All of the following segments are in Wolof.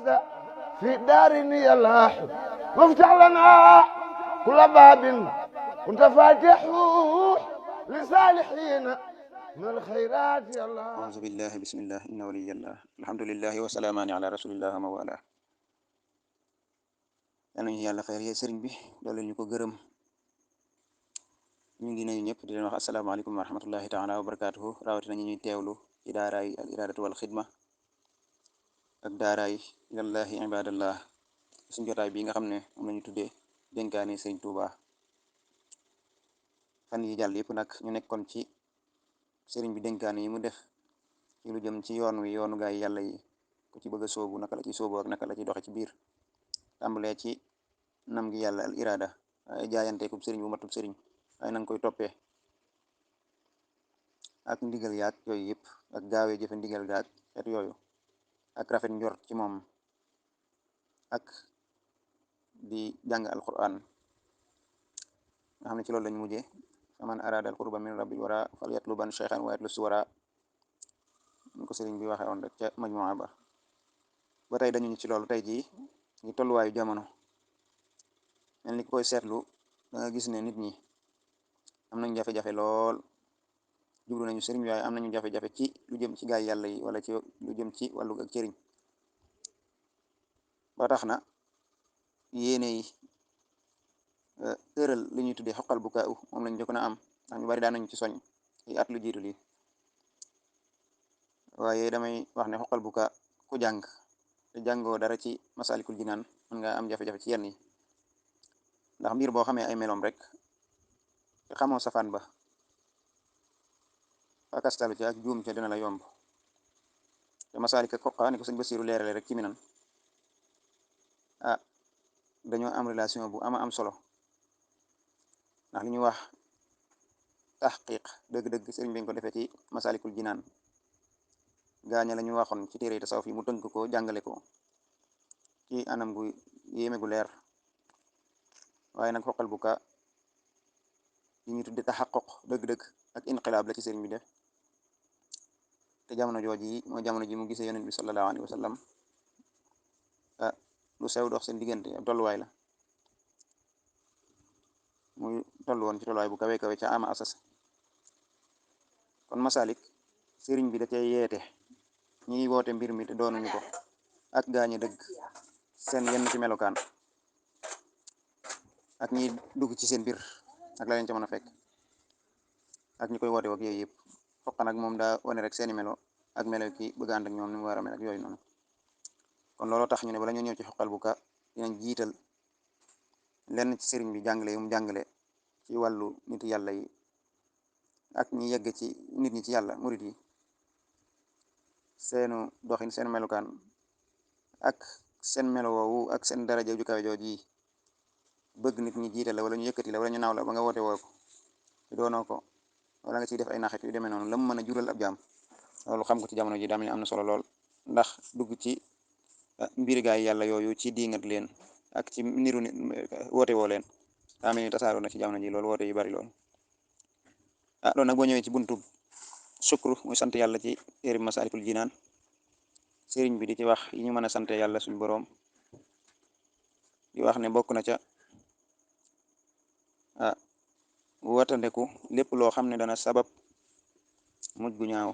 أبدا في دار يلاح وافتح لنا كل باب كنت فاتحه لصالحين من الخيرات يا الله. أعوذ بالله بسم الله إن ولي الله الحمد لله وسلامان على رسول الله موالاه. yal nañu yàlla xeer yee sëriñ bi doole ñu ko gërëm. ñu ngi nuyu ñëpp di leen wax asalaamaaleykum wa rahmatullahi taala wa barakaatuhu. rawatina ñu ñuy teewlu ci daaraay al iradatu wal xidma ak daaraay ilallahi ibadallah suñ jotaay bi nga xam ne moom lañu tuddee dénkaane sëriñ Tuuba. fan yi jàll yëpp nag ñu nekkoon ci sëriñ bi dénkaane yi mu def ci lu jëm ci yoon wi yoonu gaay yàlla yi ku ci bëgg a soobu naka la ci soobu ak naka la ci doxe ci biir, tàmbalee ci nam gi yàlla al irada ay jaayanteekub sëriñ bu matub sëriñ ay nanga koy toppee ak ndigal yaag yooyu yëpp ak gaawee jëfe ndigal gaag xeet yooyu ak rafet njort ci moom ak di jàng alquran nga xam ne ci loolu lañ mujje faman arada al qurba min rabbil wara fal yatluban cheikhan wa yatlus wara ñu ko sëriñ bi waxee woon rek ca majmuwa ba tey dañu ci loolu tey jii ngi tolluwaayu jamono mel ni koy seetlu da nga gis ne nit ñi am nañu jafe-jafe lool jublu nañu sëriñ waaye am nañu jafe-jafe ci lu jëm ci gaay yàlla yi wala ci lu jëm ci wàllu ak cëriñ ba tax na yéene yi tëral li ñuy tuddee xoqal bu kaa moom lañ jokk na am ndax ñu bari daan nañu ci soñ yi at lu jiitu lii waaye damay wax ne xoqal bu kaa ku jàng te jàngoo dara ci masalikul jinaan mën nga am jafe-jafe ci yenn yi ndax mbir boo xamee ay meloom rek te xamoo safaan ba fakastalu ci ak juum ca dina la yomb te masalik ak xoqa ni ko sëñ Basiru leerale rek ci minan dañoo am relation bu am solo ndax li ñuy wax taxqiq dëgg-dëgg sëriñ bi nga ko defee ci masalikul jinaan gaaña la ñu waxoon ci téere tasawuf yi mu tënk ko jàngale ko ci anam gu yéeme gu leer waaye nag xoqal bu ka li ñu tudde taxaqoq dëgg-dëgg ak inqilaab la ci sëriñ bi def te jamono jooji mooy jamono ji mu gisee yonent bi sallallahu alayhi wa sallam lu sew dox seen diggante ab tolluwaay la muy toll woon ci tolluwaay bu kawe kawe ca ama asas kon masalik sëriñ bi da cay yeete ñiy woote mbir mi te doonuñu ko ak gaañe dëgg seen yenn ci melokaan ak ñi dugg ci seen biir ak la leen ca mën a fekk ak ñi koy woote wak yooyu yëpp xoqa nag moom daa wane rek seeni melo ak melo ki bëgg ànd ak ñoom ni mu war a mel ak yooyu noonu kon looloo tax ñu ne bala ñoo ñëw ci xoqal bu ka dinañ jiital lenn ci sëriñ bi jàngale yu mu jàngale ci wàllu nit yàlla yi ak ñi yegg ci nit ñi ci yàlla murit yi seenu doxin seen melukaan ak seen melo woowu ak seen daraja ju kawe jooji bëgg nit ñi jiital la wala ñu yëkkati la wala ñu naaw la ba nga woote woo ko te doonoo ko wala nga ciy def ay naxit yu demee noonu la mu mën a jural ab jaam loolu xam ko ci jamono ji daa mel ni am na solo lool ndax dugg ci mbiri gaay yàlla yooyu ci diingat leen ak ci niru nit woote woo leen daa mel ni tasaaroo na ci jamono ji loolu woote yu bari lool loolu nag boo ñëwee ci buntu sukru muy sant yàlla ci téere bi Masaalikul Jinaan sëriñ bi di ci wax yi ñu mën a sant yàlla suñu boroom di wax ne bokk na ca watandeku lépp loo xam ne dana sabab mujj gu ñaaw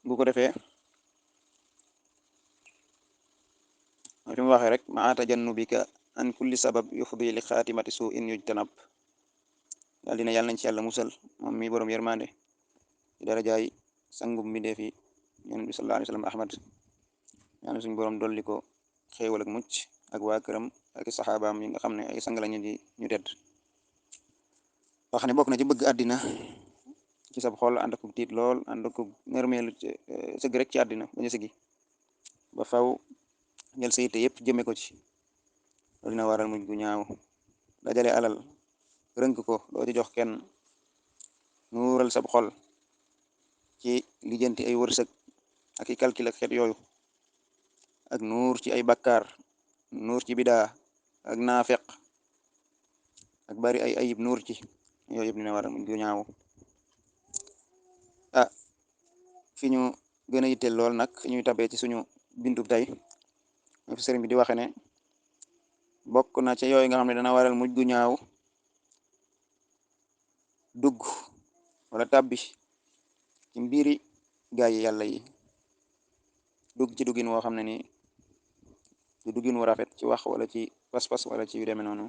bu ko defee fi mu waxee rek ma tajannubika an kulli sabab yufdi li xaatimati su in yujtanab daal dina yàlla nañ ci yàlla musal moom mi boroom yërmande ci darajaay sangum mi deefi yonent bi sallallahu alayhi wa sallam ahmad ñaan suñu boroom dolli ko xéewal ak mucc ak waa këram ak saxaabaam yi nga xam ne ay sang lañu di ñu tedd wax ne bokk na ci bëgg àddina ci sab xol ànd ak tiit lool ànd ak nërmeelu sëgg rek ci àddina bañu sëggi ba faw jël sa yitte yëpp jëme ko ci loolu dina waral mujj gu ñaaw dajale alal rënk ko doo ci jox kenn nuural sab xol ci lijjanti ay wërsëg ak i calcul ak xeet yooyu ak nuur ci ay bakkaar nuur ci bidaa ak naafeq ak bari ay ayib nuur ci yooyu yëpp dina waral mujj gu ñaaw fi ñu gën a yitteel lool nag ñuy tabee ci suñu bindu tey fi sëriñ bi di waxe ne bokk na ca yooyu nga xam ne dana waral mujj gu ñaaw dugg wala tabbi ci mbiri gaay yi yàlla yi dugg ci duggin woo xam ne ni du duggin wu rafet ci wax wala ci pas-pas wala ci yu demee noonu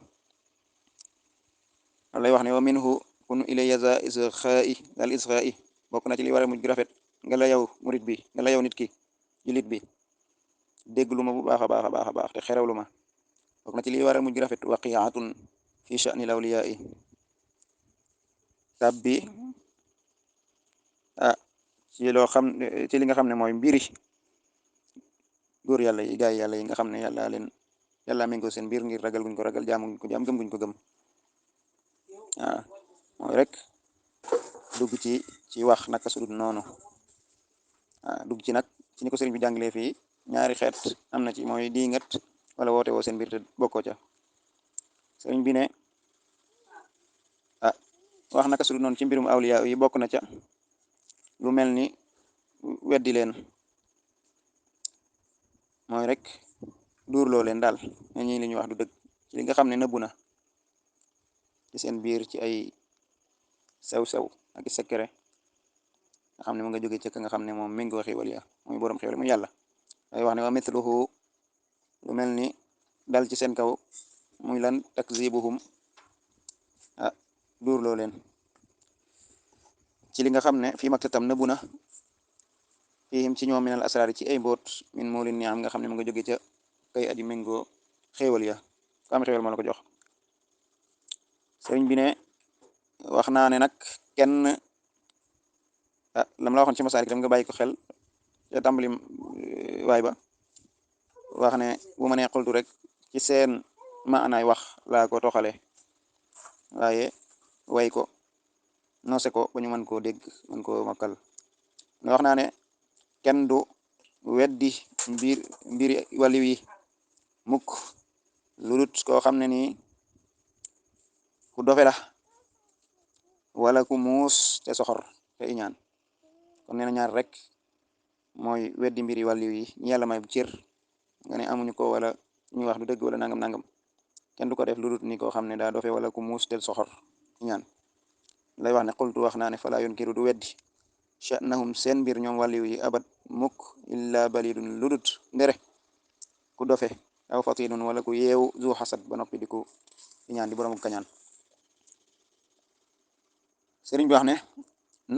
lay wax ne wa minhu kun ilayya za isxaa'i dal isxaa'i bokk na ci li waral mujj gu rafet nga la yow murit bi nga la yow nit ki julit bi dégglu ma bu baax a baax a baax a baax te xerewlu ma bokk na ci li waral mujj gu rafet waqiatun fi sha'ni lawliya'i tabbi ci loo xam ci li nga xam ne mooy mbiri góor yàlla yi gaay yàlla yi nga xam ne yàlla méngoo seen mbir ngir ragal guñ ko ragal jaamu guñ ko jaam gëm guñ ko gëm mooy rek dugg ci wax naka sudut noonu dugg ci nag ci ni ko sëriñ bi jàngalee fii ñaari xeet am na ci mooy diingat wala woote woo seen mbir te bokkoo ca sëriñ bi ne wax naka sudut noonu ci mbirum awliya yi bokk na ca lu mel ni weddi leen mooy rek duurloo leen daal ñi li ñuy wax du dëgg ci li nga xam ne nëbbu na ci seen biir ci ay sew-sew ak i secret nga xam ne mu nga jóge ci ka nga xam ne moom méngoo xéwal ya muy boroom xéwal mu yàlla day wax ne wa mithluhu lu mel ni dal ci seen kaw muy lan takzibuhum duurloo leen ci li nga xam ne fii maktatam nëbbu na fihim ci ñoom minal asraar ci ay mboot min moo leen niam nga xam ne mu nga jóge ca kay aji méngoo xéewal ya ko am xéewal moo la ko jox sëriñ bi ne wax naa ne nag kenn lam la waxoon ci masaalik tam nga bàyyi ko xel ca tàmbali waay ba wax ne bu ma nee xultu rek ci seen maanaay wax laa ko toxale waaye way ko noose ko ba ñu mën koo dégg mën koo makkal nga wax naa ne kenn du weddi mbiri waliw yi mukk lulut koo xam ne nii ku dofe la wala ku muus te soxor te iñaan kon nee na ñaar rek mooy weddi mbiri waliw yi ñi yàlla may cër nga ne amuñu ko wala ñuy wax du dëgg wala nangam nangam kenn du ko def lulut ni koo xam ne daa dofe wala ku muus te soxor iñaan lay wax ne xultu wax naa ne fala yunkiru du weddi sha'nahum seen mbir ñoom wàlliw yi abat mukk illa balidun ludut ndere ku dofe aw fatinun wala ku yeewu zu xasad ba noppi di ku ñaan di borom kañaan sëriñ bi wax ne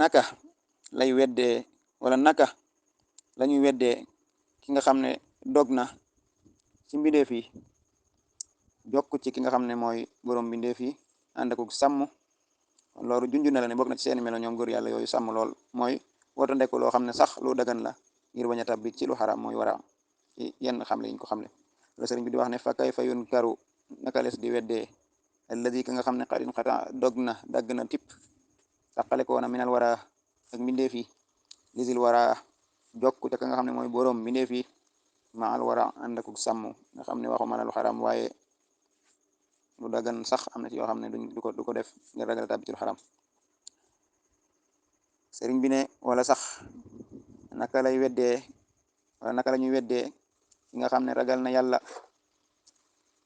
naka lay weddee wala naka lañuy weddee ki nga xam ne dog na ci mbindeef yi jokk ci ki nga xam ne mooy borom mbindeef yi ànd ak sàmm loolu junj na la ne bokk na ci seeni melo ñoom góor yàlla yooyu sàmm lool mooy woto ndekk loo xam ne sax lu dagan la ngir bañ a tabbi ci lu xaram mooy wara ci yenn xamle yiñ ko xamle la sëriñ bi di wax ne fa kay fa yun karu naka les di weddee alladi ka nga xam ne xarin xata dog na dagg na tipp taqale ko na minal wara ak mbindeef yi lisil wara jokku ca ka nga xam ne mooy boroom mbindeef yi maal wara ànd ak sàmm nga xam ne waxuma la lu xaram waaye lu dagan sax am na ci yoo xam ne du ko def ngir ragal tàbbi ci lu xaram sëriñ bi ne wala sax naka lay weddee wala naka la ñuy weddee ki nga xam ne ragal na yàlla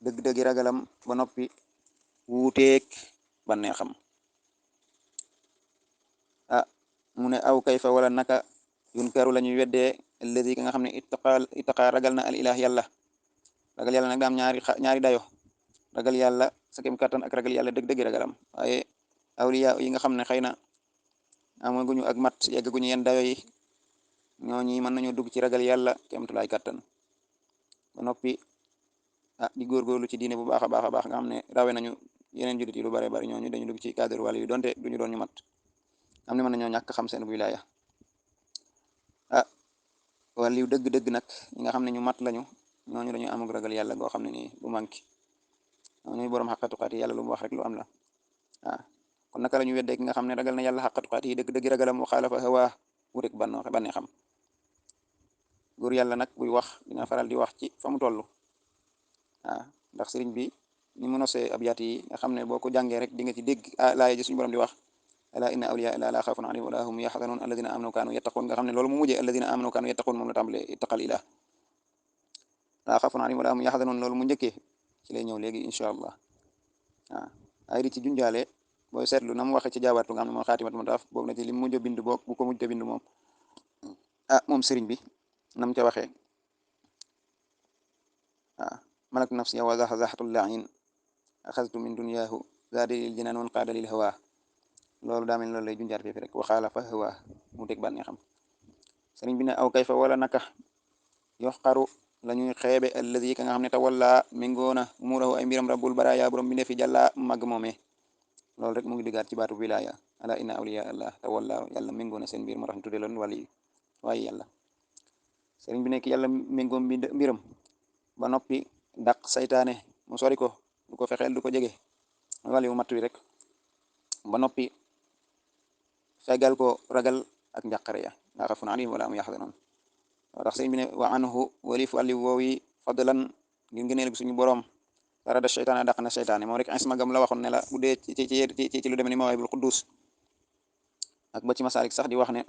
dëgg-dëggi ragalam ba noppi wuuteeg bànneexam mu ne aw kayfa wala naka yunkaru la ñuy weddee alladi ki nga xam ne ittaqa ragal na al ilah yàlla ragal yàlla nag daam ñaari dayo ragal yàlla sa kem kattan ak ragal yàlla dëgg-dëggi ragalam waaye awliya yi nga xam ne xëy na amaguñu ak mat yeggaguñu yenn dayo yi ñooñi mën nañu dugg ci ragal yàlla kemtulaay kattan ba noppi di góorgóorlu ci diine bu baax a baax a baax nga xam ne rawe nañu yeneen jullit yi lu bare bari ñooñu dañu dugg ci cadre wàll yu donte duñu doon ñu mat am ne mën nañoo ñàkk xam seen wilaaya wàll yu dëgg-dëgg nag ñi nga xam ne ñu mat lañu ñooñu dañu amug ragal yàlla goo xam ne nii du manki ñooñu borom xaqatuqaat yi yàlla lu mu wax rek lu am la kon naka la ñu weddee ki nga xam ne ragal na yàlla xaqatuqaat yi dëgg-dëgg ragalam wa xaalafa hawa wutek bànnee xam góor yàlla nag buy wax dina faral di wax ci fa mu toll ndax sëriñ bi ni mu nosee abyaat yi nga xam ne boo ko jàngee rek di nga ci dégg laaya ji suñu borom di wax ala inna awliya illa la xawfun alayhim wala hum yaxzanun alladina amanu kaanu yattaqun nga xam ne loolu mu mujjee alladina amanu kaanu yattaqun moom la tàmbalee ittaqal ilah la xawfun alayhim wala hum yaxzanun loolu mu njëkkee ci lay ñëw léegi incha allah waaw ay di ci junjaale booy seetlu na mu waxee ci jaabaatu nga xam ne mooy xaatimat mu taaf boobu na ci li mu mujj a bind boog bu ko mujj a bind moom moom sëriñ bi nam ca waxee malak nafsi wa zaxzaxatu laain axastu min duniyaahu zaadi lil jinaan wan qaada lil hawa loolu daa mel loolu lay junjaar fii rek waxaala fa hawa mu teg bànnee xam sëriñ bi ne aw kayfa wala naka yoxqaru la ñuy xeebe alladi ka nga xam ne tawalla méngoona umuurahu ay mbiram rabbul baraya borom bi ne fi jàlla màgg moomee loolu rek mu ngi diggaat ci baatu wilaya ala inna awliya allah tawalla yàlla méngoona seen mbir moo tax ñu tudde loon wàli waaye yàlla sëriñ bi nekk yàlla méngoo mbiram ba noppi dàq saytaane mu sori ko du ko fexeel du ko jege wàli wu matt wi rek ba noppi fegal ko ragal ak njàqare ya laa xafun alayhim wala hum yaxzanun moo tax sëriñ bi ne wa anhu walif wàlli woowi fadlan ngir ngëneel gi suñu borom dara da seytaane dàq na seytaane moom rek isma gam la waxoon ne la bu dee ci lu demee ni mawaahibul quddus ak ba ci masaalik sax di wax ne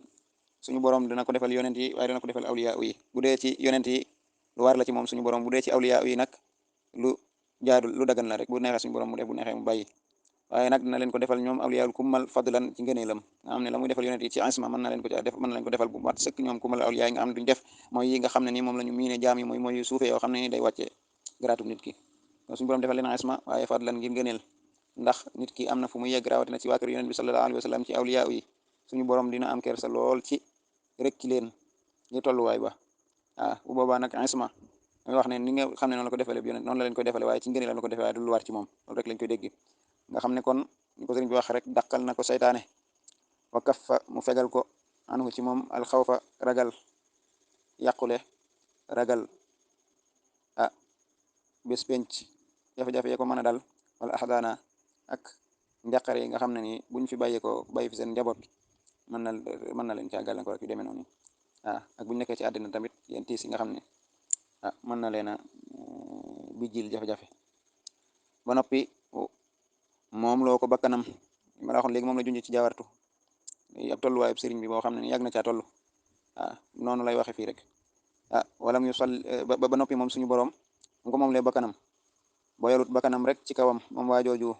suñu borom dina ko defal yonent yi waaye dina ko defal awliya yi bu dee ci yonent yi lu war la ci moom suñu borom bu dee ci awliya yi nag lu jaadu lu dagan la rek bu neexee suñu borom mu def bu neexee mu bàyyi waaye nag dina leen ko defal ñoom awliya kummal fadlan ci ngëneelam nga xam ne la muy defal yonent yi ci isma mën na leen ko ca def mën na leen ko defal bu mat sëkk ñoom kummal awliya yi nga xam ne duñ def mooy yi nga xam ne ni moom la ñu miine jaam yi mooy suufee yoo xam ne ni day wàcce garaatu nit ki kon suñu borom defal leen isma waaye fadlan ngir ngëneel ndax nit ki am na fu muy yegg rawatina ci waa kër yonent bi sallallahu alayhi wa sallam ci awliya yi suñu borom dina am kersa lool ci rek ci leen ñu tolluwaay ba bu boobaa nag isma mooy wax ne ni nga xam ne noonu la ko defale bi yonent noonu la leen koy defale waaye ci ngëneel la ko defee waaye du lu war ci moom loolu rek lañ koy dégg nga xam ne kon ñu ko sëriñ bi wax rek dàqal na ko saytaane wa kaffa mu fegal ko anhu ci moom alxawfa ragal yàqule ragal bés penc jafe-jafe ya ko mën a dal wala axdaana ak njàqare yi nga xam ne ni buñ fi bàyyee ko bàyyi fi seen njaboot mën na leen caa gàllankoor ak yu demee noonu ak buñ nekkee ci àddina tamit yéen tiis yi nga xam ne mën na leen a bijjil jafe-jafe ba noppi moom loo ko bakkanam ma la waxoon léegi moom la junj ci jaawartu ab tolluwaayub sëriñ bi boo xam ne ni yàgg na caa toll noonu lay waxe fii rek wala mu sal ba noppi moom suñu borom mu ko moom lee bakkanam boyalut bakkanam rek ci kawam moom waa jooju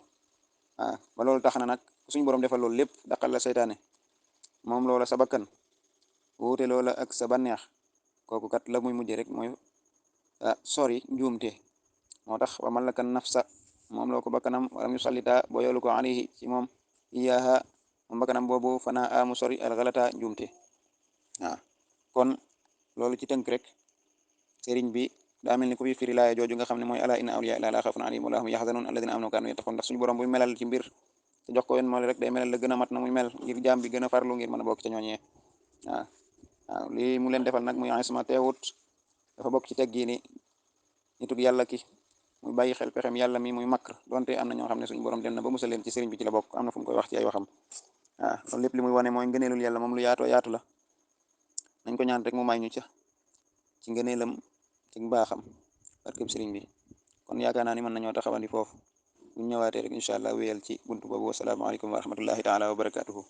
ba loolu tax na nag suñu borom defal loolu lépp daqal la seytaane moom loola sa bakkan wuute loola ak sa banneex kooku kat la muy mujj rek mooy sori njuumte moo tax wa malakan nafsa moom loo ko bakkanam wala mu sallita boyalu ko alayhi ci moom iyaha moom bakkanam boobu fana amu sori alxalata njuumte kon loolu ci tënk rek sëriñ bi daa mel ni ku fi firi laaya jooju nga xam ne mooy ala inna awliya illa la xawfun alayhim wala hum yaxzanun alladina amanu kaanu yattaqun ndax suñu borom buy melal ci mbir te jox ko yoon mool rek day melal la gën a mat na muy mel ngir jaam bi gën a farlu ngir mën a bokk ca ñooñee lii mu leen defal nag muy isma teewut dafa bokk ci teggi ni nitug yàlla ki muy bàyyi xel pexem yàlla mi muy makr donte am na ñoo xam ne suñu borom dem na ba musal leen ci sëriñ bi ci la bokk am na fu mu koy wax ci ay waxam loolu lépp li muy wane mooy ngëneelul yàlla moom lu yaatoo yaatu la nañ ko ñaan rek mu may ñu ca ci ngëneelam ci mbaaxam barkeb sëriñ bi kon yaakaar naa ni mën nañoo taxawandi foofu bu ñu ñëwaatee rek incha allah wéyal ci buntu boobu wasalaamaaleykum wa rahmatullahi taala wa barakatuhu